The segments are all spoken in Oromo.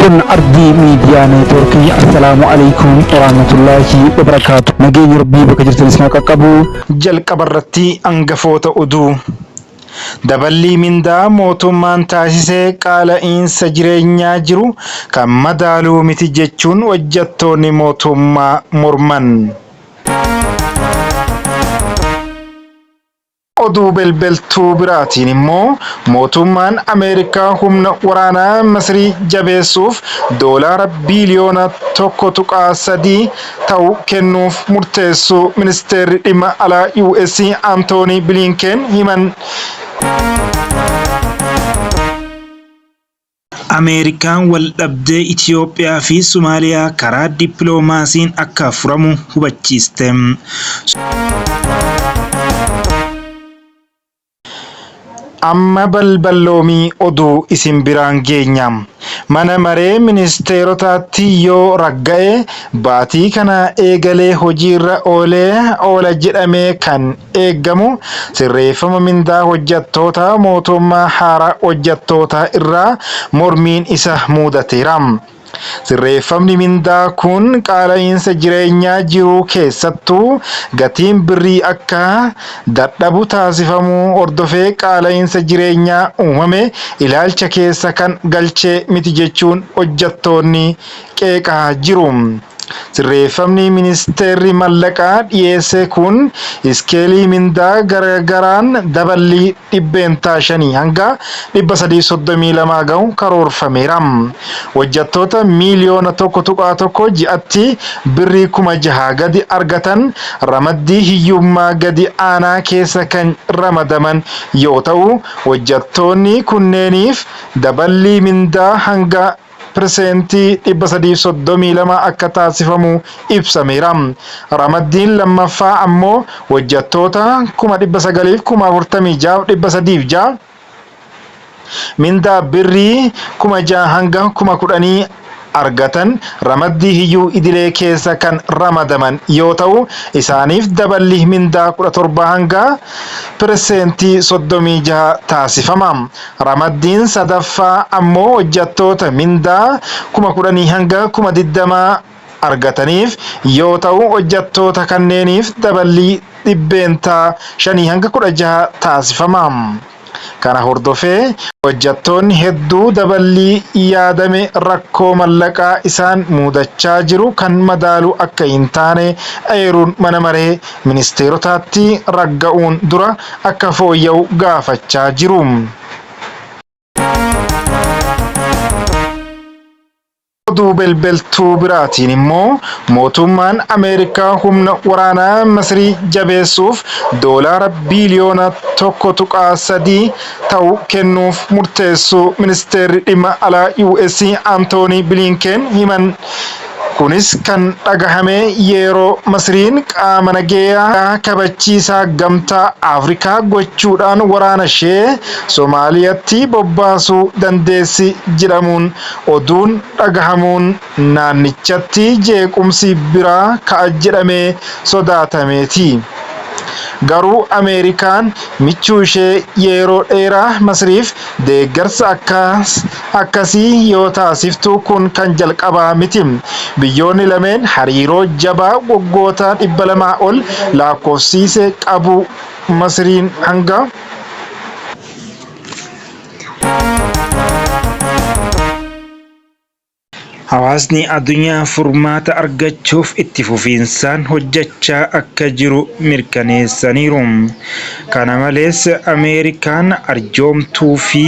Kun Ardii Miidiyaa Neetwoorkii. Assalaamu Aleykum Warahmatullaahi Wabarakaatu. Nageenyi Rabbii bakka jirtan isin haa qaqqabu. Jalqaba irratti angafoota oduu. Daballii mindaa mootummaan taasise qaala'iinsa jireenyaa jiru kan madaaluu miti jechuun hojjettoonni mootummaa morman. Oduu belbeltuu biraatiin immoo mootummaan Ameerikaa humna waraanaa Masrii jabeessuuf doolaara biiliyoona 1.3 ta'u kennuuf murteessuu ministeerri dhimma alaa US Antoonii Biliinkeen himan. Ameerikaan waldhabdee Itiyoophiyaa fi Somaaliyaa karaa dippiloomaasiin akka furamu hubachiiste. Amma balballoomii oduu isin biraan geenya. Mana maree ministeerotaatti yoo ragga'e baatii kana eegalee hojiirra oolee oola jedhamee kan eegamu sirreeffama mindaa hojjettoota mootummaa haaraa hojjettootaa irraa mormiin isa muudateera. Sirreeffamni mindaa kun qaala'iinsa jireenyaa jiruu keessattuu gatiin birrii akka dadhabu taasifamuu hordofee qaala'iinsa jireenyaa uumame ilaalcha keessa kan galche miti jechuun hojjettoonni qeeqaa jiru. Sirreeffamni Ministeerri Mallaqaa dhiyeesse kun iskeelii mindaa garagaraan daballii 5% hanga 332 gahu karoorfameera. Hojjettoota miiliyoona 1.1 ji'atti birrii 6,000 gadi argatan ramaddii hiyyummaa gadi aanaa keessa kan ramadaman yoo ta'u, hojjettoonni kunneeniif daballii mindaa hanga pirseentii 332 akka taasifamu ibsameera. Ramaddiin lammaffaa ammoo hojjettoota 946,306 mindaa birrii 6,000 hanga 10,000 argatan ramaddii hiyyuu idilee keessa kan ramadaman yoo ta'u, isaaniif daballi mindaa 17 hanga pirseentii 36 taasifama. Ramaddiin sadaffaa ammoo hojjettoota mindaa 10,000 hanga 20,000 argataniif yoo ta'u, hojjettoota kanneeniif daballii 5% hanga 16 taasifama. Kana hordofee hojjettoonni hedduu daballii yaadame rakkoo mallaqaa isaan muudachaa jiru kan madaalu akka hin taane eeruun mana maree ministeerotaatti ragga'uun dura akka fooyya'u gaafachaa jiru. Oduu belbeltuu biraatiin immoo mootummaan Ameerikaa humna waraanaa Masrii jabeessuuf doolaara biiliyoona 1.3 ta'u kennuuf murteessuu ministeerri dhimma alaa US Antoonii Biliinkeen himan. Kunis kan dhagahame yeroo Masriin qaama nageeyaa kabachiisaa Gamtaa Afrikaa gochuudhaan waraana ishee Somaaliyaatti bobbaasuu dandeessi jedhamuun oduun dhagahamuun naannichatti jeequmsi biraa ka'a jedhamee sodaatameeti. Garuu Ameerikaan michuu ishee yeroo dheeraa Masriif deeggarsa akkasii yoo taasiftu kun kan jalqabaa miti. Biyyoonni lameen hariiroo jabaa waggoota 200 ol lakkoofsiise qabu. Masriin hanga. Hawaasni addunyaa furmaata argachuuf itti fufiinsaan hojjechaa akka jiru mirkaneessaniiru. Kana malees Ameerikaan arjoomtuu fi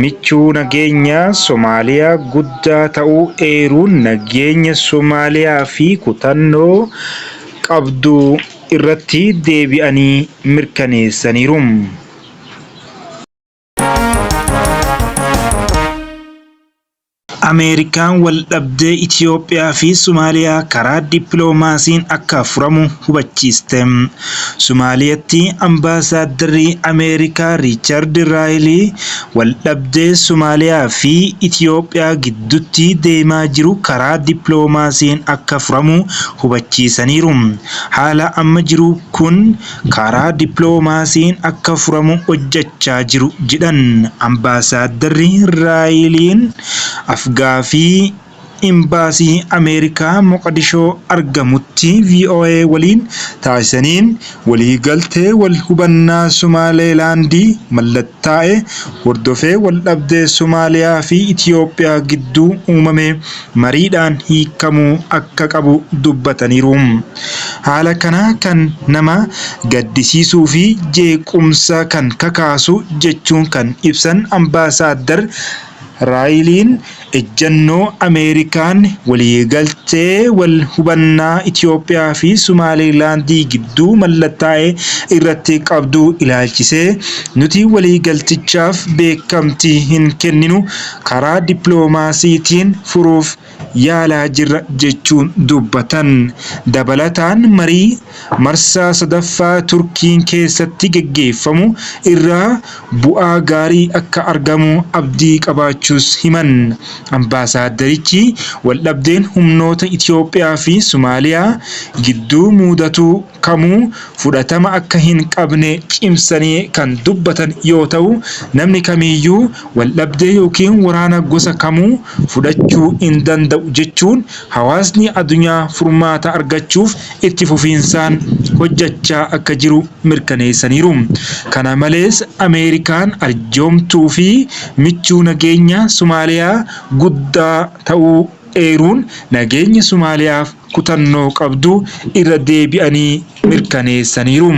michuu nageenyaa Somaaliyaa guddaa ta'uu eeruun nageenya Somaaliyaa fi kutannoo qabdu irratti deebi'anii mirkaneessaniiru. Ameerikaan waldhabdee Itiyoophiyaa fi Somaaliyaa karaa dippiloomaasiin akka furamu hubachiiste. Somaaliyaatti Ambaasaaddarri Ameerikaa Riichaard Raayilii waldhabdee Somaaliyaa fi Itiyoophiyaa gidduutti deemaa jiru karaa dippiloomaasiin akka furamu hubachiisaniiru. Haala amma jiru kun karaa dippiloomaasiin akka furamu hojjechaa jiru jedhan Ambaasaaddarri Raayiliin. Af-gaaffii Imbaasii Ameerikaa Moqadishoo argamutti voa waliin taasisaniin, waliigaltee wal hubannaa Somaaleelaandi mallattaa'e hordofee waldhabdee Somaaliyaa fi Itiyoophiyaa gidduu uumame mariidhaan hiikamuu akka qabu dubbataniiru. Haala kana kan nama gaddisiisuu fi jeequmsa kan kakaasu jechuun kan ibsan Ambaasaaddar Raayiliin, ejjannoo Ameerikaan waliigaltee wal hubannaa Itiyoophiyaa fi Somaaleelaandii gidduu mallattaa'e irratti qabdu ilaalchisee, nuti waliigaltichaaf beekamtii hin kenninu, karaa dippiloomaasiitiin furuuf yaalaa jirra jechuun dubbatan. Dabalataan marii marsaa sadaffaa Turkiin keessatti geggeeffamu irraa bu'aa gaarii akka argamu abdii qabaachuus himan. Ambaasaaddarichi waldhabdeen humnoota Itiyoophiyaa fi Somaaliyaa gidduu muudatu kamuu fudhatama akka hin qabne cimsanii kan dubbatan yoo ta'u, namni kamiiyyuu waldhabdee ykn waraana gosa kamuu fudhachuu hin danda'u jechuun hawaasni adunyaa furmaata argachuuf itti fufiinsaan hojjachaa akka jiru mirkaneessaniiru. Kana malees Ameerikaan arjoomtuu fi michuu nageenya Somaaliyaa guddaa ta'uu eeruun nageenya Somaaliyaaf kutannoo qabdu irra deebi'anii mirkaneessaniiru.